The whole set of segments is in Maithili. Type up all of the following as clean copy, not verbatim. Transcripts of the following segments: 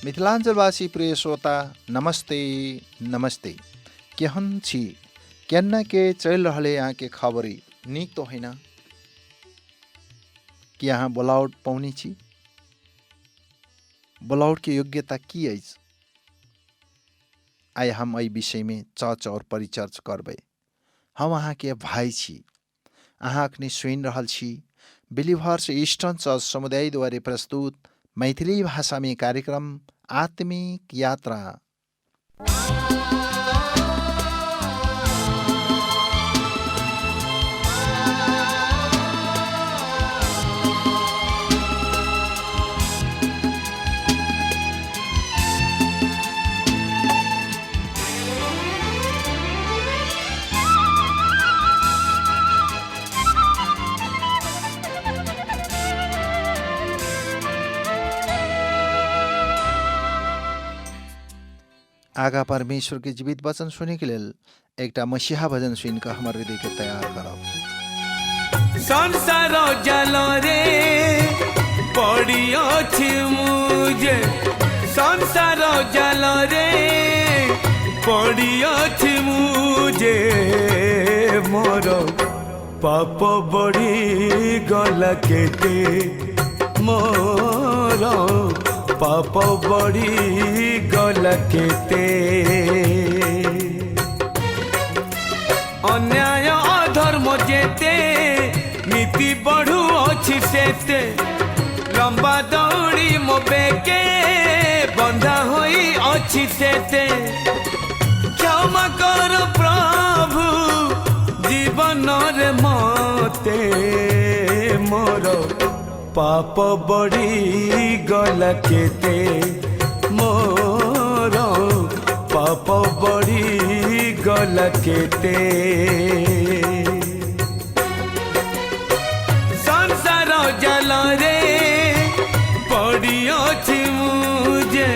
मिथिलाञ्चलवासी प्रिय श्रोता, नमस्ते नमस्ते। केहन छी? केना के चलि रहल है अहाँके खबरी? नीक तो है ना कि अहाँ बोलावट पौने छी? बोलावटके योग्यता की अछि? आइ हम एहि विषयमे चर्च आओर परिचर्च करबै। हम अहाँके भाइ छी। अहाँ अखनी सुनि रहल छी बिलिभर्स ईस्टर्न चर्च समुदाय द्वारा प्रस्तुत मैथिली भाषामे कार्यक्रम आत्मिक यात्रा। आगा परमेश्वर के जीवित वचन सुने के लेल एकटा मसीहा भजन सुनि कऽ हमर हृदय के तैयार करब। संसार जालरे पड़िअछि मुझे, संसार जालरे पड़िअछि मुझे, मोर पाप बढ़ी गला केते, मोर पाप बढ़ी गला केते। अन्याय अधर्म जेते नीति बढ़ुअछि सेते, लंबा दौड़ी मो बेके बंधा होई अछि सेते। क्षमा कर प्रभु जीवन रे मते, मोर पाप बढ़ी गला केते, मोर पाप बढ़ी गला केते। संसार जालरे पड़िअछि मुझे,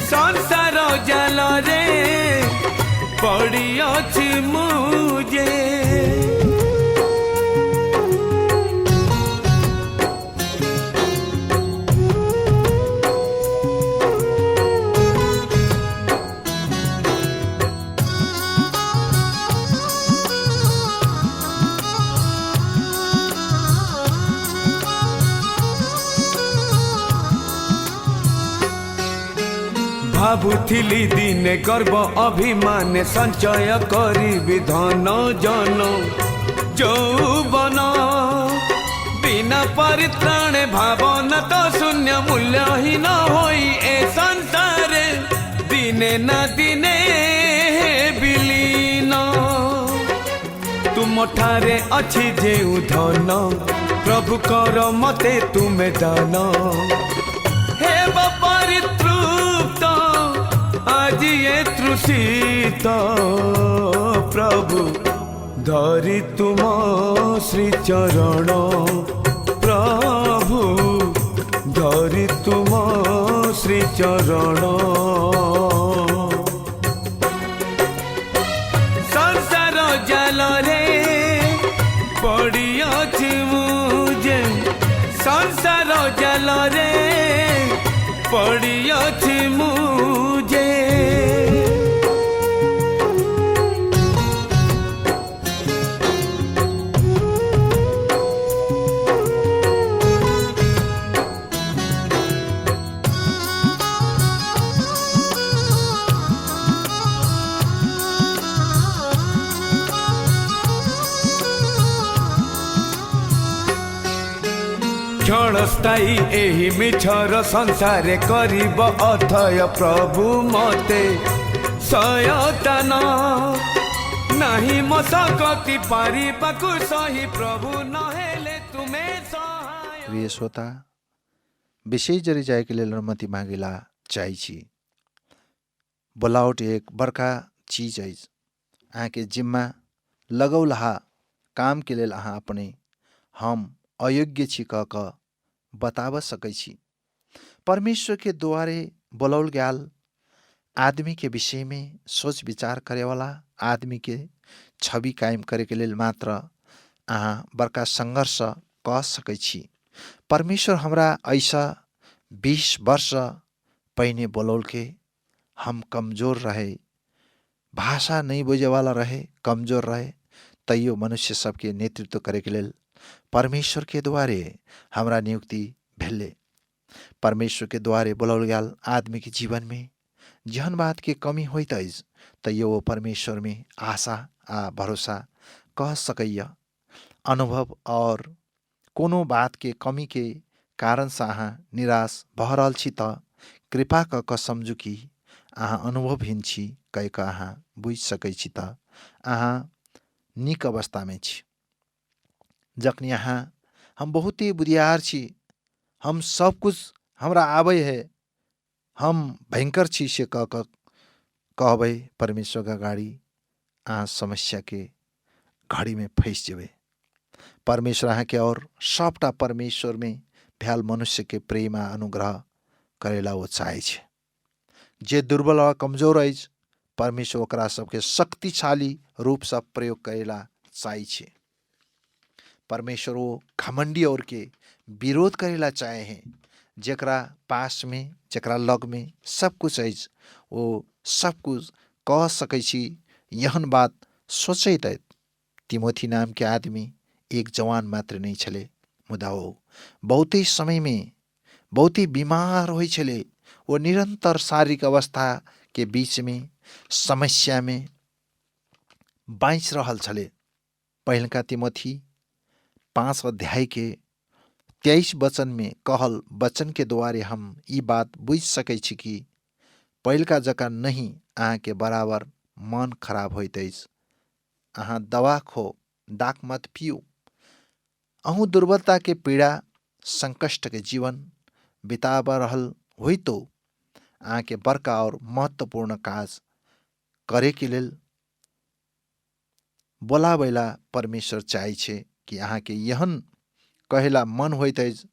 संसार जालरे पड़िअछि मुझे। भाबुथिली दिने गर्व अभिमान संचय करिबि धन जन यौवन, बिना परित्राणे भावना तो शून्य मूल्यहीन होई ए संसारे, दिने ना दिने विलीन। तुम ठारे अछि जेउ धन प्रभु कर मते तुमे दान, हेब परितृप्त आज ये तृषित, प्रभु धरि तुम श्री चरण, प्रभु धरि तुम श्री चरण। संसार जालरे पड़िअछि मुझे, संसार जालरे पड़िअछि मुझे। क्षणस्थायी एहि मिछर संसारे करिब अथय प्रभु मते शयतान, नाही म सकति पारिबाकु सही प्रभु नहेले तुमे सहाय। प्रिय श्रोता, विशेष जरी जायके लेल अनुमति मागिला चाहै छी। बोलावट एक बड़का चीज अछि। अहाँके जिम्मा लगौलहा कामके लेल अहाँ अपने हम अयोग्य छी कह कऽ बताबऽ सकै छी। परमेश्वरके द्वारे बोलाओल गेल आदमीके विषयमे सोच विचार करेवाला आदमीके छवि कायम करैके लेल मात्र अहाँ बड़का सङ्घर्ष कऽ सकै छी। परमेश्वर हमरा एहिसँ 20 वर्ष पहिने बोलौलकै। हम कमजोर रहे, भाषा नहि बुझैवला रहे, कमजोर रहे, तैयो मनुष्य सबके नेतृत्व करैके लेल परमेश्वरके द्वारे हमरा नियुक्ति भेलै। परमेश्वरके द्वारे बोलाओल गेल आदमीके जीवनमे जहन बातके कमी होइत अछि तैयो ओ परमेश्वरमे आशा आ भरोसा कऽ सकैए। अनुभव और कोनो बातके कमीके कारणसँ अहाँ निराश भऽ रहल छी तऽ कृपा कऽ कऽ सम्झू कि अहाँ अनुभवहीन छी कहि कऽ अहाँ बुझि सकै छी तऽ अहाँ नीक अवस्थामे छी। जखनी अहाँ हम बहुते बुधियार छी, हम सब कुछ हमरा आबै है, हम भयङ्कर छी से कह कऽ कहबै परमेश्वरके अगाडि अहाँ समस्याके घडीमे फँसि जेबै। परमेश्वर अहाँके और सबटा परमेश्वरमे भेल मनुष्यके प्रेम आ अनुग्रह करैला ओ चाहै छै। जे दुर्बल आ कमजोर अछि परमेश्वर ओकरा सबके शक्तिशाली रूपसँ प्रयोग करैला चाहै छै। परमेश्वर ओ घमंडी और के विरोध करेला चाहे हैं, जकरा पास में जकरा लग में सब कुछ अछि ओ सब कुछ कह सकै छी एहन बात सोचैत अछि। तिमोथी नामके आदमी एक जवान मात्र नहि छलै, मुदा ओ बहुते समयमे बहुते बीमार होइ छलै। ओ निरन्तर शारीरिक अवस्थाके बीचमे समस्यामे बाँचि रहल छलै। पहिलका तिमोथी 5 अध्यायके 23 वचनमे कहल वचनके द्वारे हम ई बात बुझि सकै छी कि पहिलका जकाँ नहि अहाँके बराबर मन खराब होइत अछि। अहाँ दवा खो, डाक मत पियू। अहूँ दुर्बलताके पीड़ा संकष्टके जीवन बिताब रहल होइतो अहाँके बड़का और महत्वपूर्ण काज करैके लेल बोलाबैला परमेश्वर चाहै छै कि अहाँके एहन कहैला मन होइत अछि,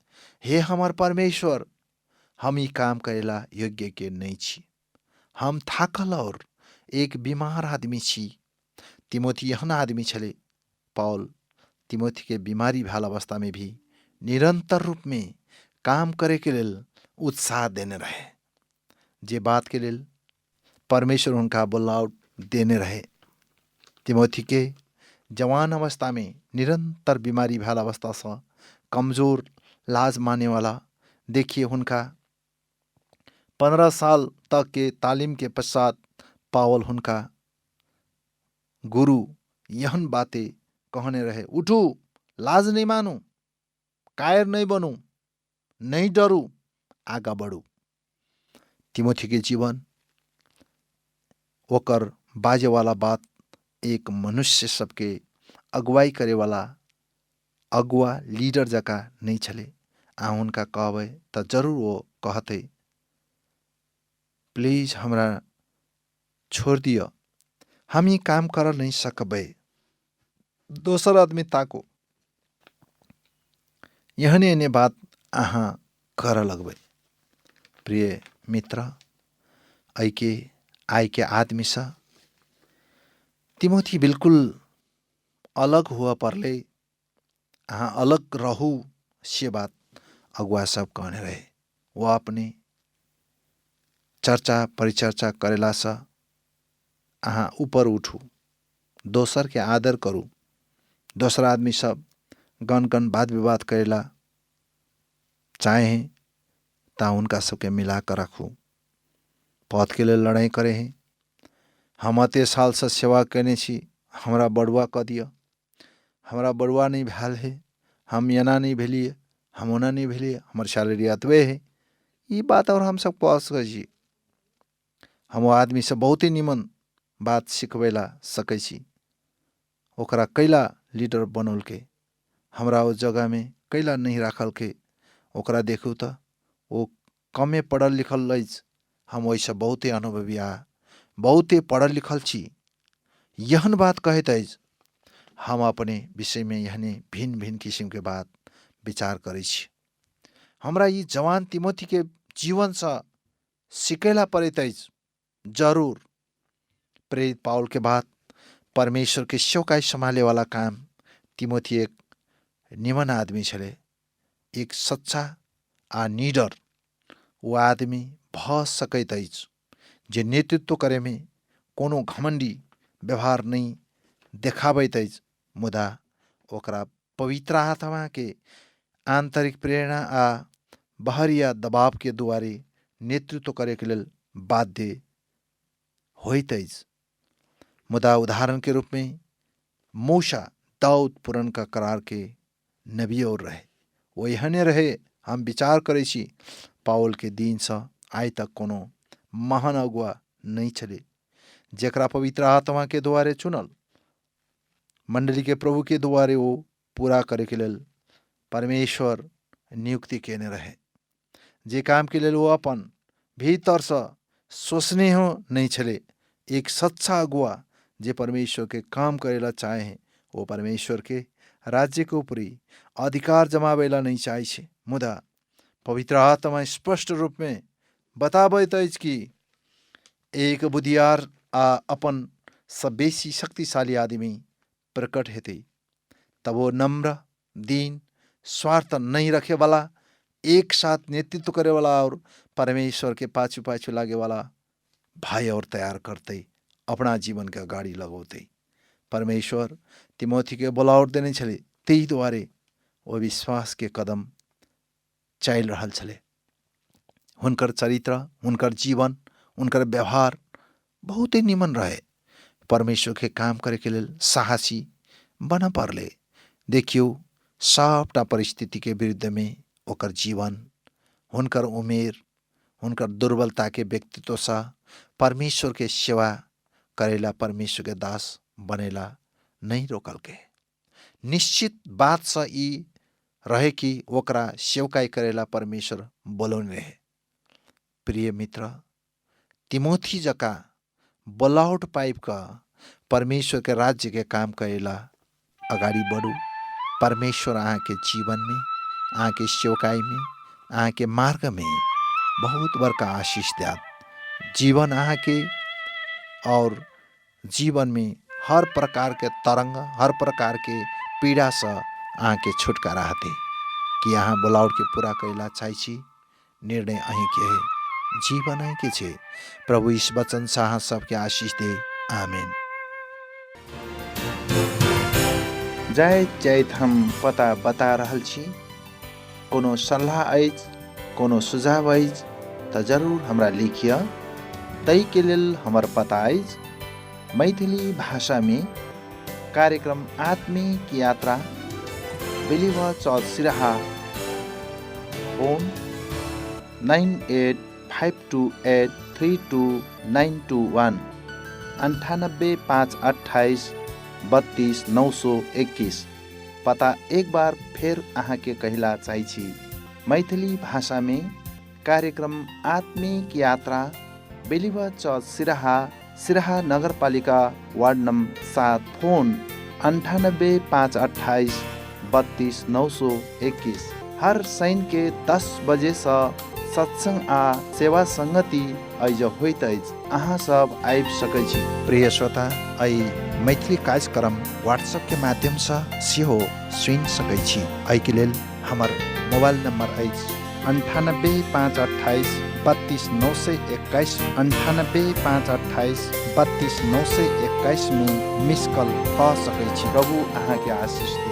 हे हमर परमेश्वर, हम ई काम करैला योग्यके नहि छी, हम थाकल और एक बीमार आदमी छी। तिमोथी एहन आदमी छलै। पॉल तिमोथीके बीमारी भेल अवस्थामे भी निरन्तर रूपमे काम करैके लेल उत्साह देने रहे, जे बातके लेल परमेश्वर हुनका बोलावट देने रहे। तिमोथीके जवान अवस्थामे निरन्तर बीमारी भेल अवस्थासँ कमजोर लाज मानेवाला देखिए हुनका 15 साल तक के तालीम के पश्चात पावल हुनका गुरु यहन बातें कहने रहे, उठू, लाज नहीं मानू, कायर नहीं बनू, नहीं डरू, आगा बढ़ू। तिमोथी के जीवन ओकर बाजेवाला बात एक मनुष्य सबके अगुवाई करेवाला अगुवा लीडर जकाँ नहि छलै। अहाँ हुनका कहबै तऽ जरूर ओ कहतै, प्लीज हमरा छोड़ दिअ, हम ई काम कर नहि सकबै, दोसर आदमी ताकू। एहने एहने बात अहाँ करऽ लगबै। प्रिय मित्र, एहिके आइके आदमीसँ तिमोथी बिल्कुल अलग हुअ पड़लै। अहाँ अलग रहू से बात अगुआ सब कहने रहे। ओ अपने चर्चा परिचर्चा करेलासँ अहाँ ऊपर उठू, दोसरके आदर करू। दोसर आदमी सब गन गन वाद विवाद करेला चाहे ता हुनका सबके मिला कऽ राखू। पदके लेल लड़ाइ करे हैं, हम एते सालसँ सेवा कयने छी, हमरा बड़ुआ कऽ दिअ, हमरा बड़ुआ नहि भेल है, हम एना नहि भेलियै, हम ओना नहि भेलियै, हमर सैलरी एतबे है। ई बात आओर हमसब कऽ सकै छी। हम ओ आदमीसँ बहुते निमन बात सिखबै ला सकै छी। ओकरा कैला लीडर बनौलकै, हमरा ओ जगहमे कैला नहि राखलकै? ओकरा देखू तऽ ओ कमे पढ़ल लिखल अछि, हम ओहिसँ बहुते अनुभवी आ बहुते पढ़ल लिखल छी। एहन बात कहैत अछि। हम अपने विषयमे एहने भिन्न भिन्न किसिमके बात विचार करै छी। हमरा ई जवान तिमोथीके जीवनसँ सिखैला पड़ैत अछि। जरूर प्रेरित पाउल के बाद परमेश्वर के सेवकाई सम्हाले वाला काम तिमोथी एक निमन आदमी छलै, एक सच्चा आ निडर। ओ आदमी भऽ सकैत अछि जे नेतृत्व करैमे कोनो घमण्डी व्यवहार नहि देखाबैत अछि, मुदा ओकरा पवित्र आत्माके आन्तरिक प्रेरणा आ बाहरिया दबावके दुआरे नेतृत्व करैके लेल बाध्य होइत अछि। मुदा उदाहरणके रूपमे मूसा, दाऊद पुरनका करारके नबी और रहे, ओ एहने रहे। हम विचार करै छी पाउलके दिनसँ आइ तक कोनो महान अगुआ नहि छलै जकरा पवित्र आत्माके द्वारे चुनल मण्डलीके प्रभुके द्वारे ओ पूरा करैके लेल परमेश्वर नियुक्ति केने रहे। जे कामके लेल ओ अपन भीतरसँ सोचने हो नहि छलै। एक सच्चा अगुआ जे परमेश्वरके काम करेला चाहे है, ओ परमेश्वरके राज्यके उपरी अधिकार जमाबैला नहि चाहै छै, मुदा पवित्र आत्मा स्पष्ट रूपमे बताबैत अछि कि एक बुधियार आ अपन सँ बेसी शक्तिशाली आदमी प्रकट हेतै, तब ओ नम्र, दीन, स्वार्थ नहि रखेवाला, एक साथ नेतृत्व करेवाला और परमेश्वर के पाछू पाछू लागेवाला भाइ और तैयार करतै, अपना जीवनके अगाडि लगौतै। परमेश्वर तिमोथीके बोलावट देने छलै, ताहि दुआरे ओ विश्वासके कदम चलि रहल छलै। हुनकर चरित्र, हुनकर जीवन, हुनकर व्यवहार बहुते निमन रहे। परमेश्वरके काम करैके लेल साहसी बनऽ पड़लै। देखियौ, सबटा परिस्थितिके विरुद्धमे ओकर जीवन, हुनकर उमेर, हुनकर दुर्बलताके व्यक्तित्वसँ परमेश्वरके सेवा करैला, परमेश्वरके दास बनेला नहि रोकलकै। निश्चित बातसँ ई रहे कि ओकरा सेवकाई करेला परमेश्वर बोलौने रहे। प्रिय मित्र, तिमोथी जकाँ बोलावट पाइब कऽ परमेश्वरके राज्यके काम करेला अगाडि बढू। परमेश्वर अहाँके जीवनमे, अहाँके सेवकाईमे, अहाँके मार्गमे बहुत बड़का आशीष देत। जीवन अहाँके और जीवनमे हर प्रकारके तरङ्ग, हर प्रकारके पीडासँ अहाँके छुटकारा हेतै। कि अहाँ बोलावटके पूरा करैला चाहै छी? निर्णय अहीँके है, जीवन अहीँके छै। प्रभु इस वचनसँ अहाँ सबके आशीष दे। आमेन। जाइत जाइत हम पता बता रहल छी। कोनो सल्लाह अछि, कोनो सुझाव अछि तऽ जरूर हमरा लिखिअ। ताहिके लेल हमर पता अछि मैथिली भाषामे कार्यक्रम आत्मिक यात्रा, believer church Siraha, phone 9852832921, 98 5 28 32 921। पता एक बार फेर अहाँके कहिला चाहै छी, मैथिली भाषामे कार्यक्रम आत्मिक यात्रा, बेलिवा चर्च सिराहा, सिराहा नगरपालिका वार्ड नम्बर 7, फोन 98 5 28 32 921। हर शनिके 10 बजेसँ सत्सङ्ग आ सेवा सङ्गति एहिज होइत अछि, अहाँ सब आबि सकै छी। प्रिय श्रोता, एहि मैथिली कार्यक्रम व्हाट्सएपके माध्यमसँ सेहो सुनि सकै छी। एहिके लेल हमर मोबाइल नम्बर अछि 98 5 28 32 921। 98 5 28 32 921 मे मिस कॉल कऽ सकै छी। प्रभु अहाँके आशीष दे।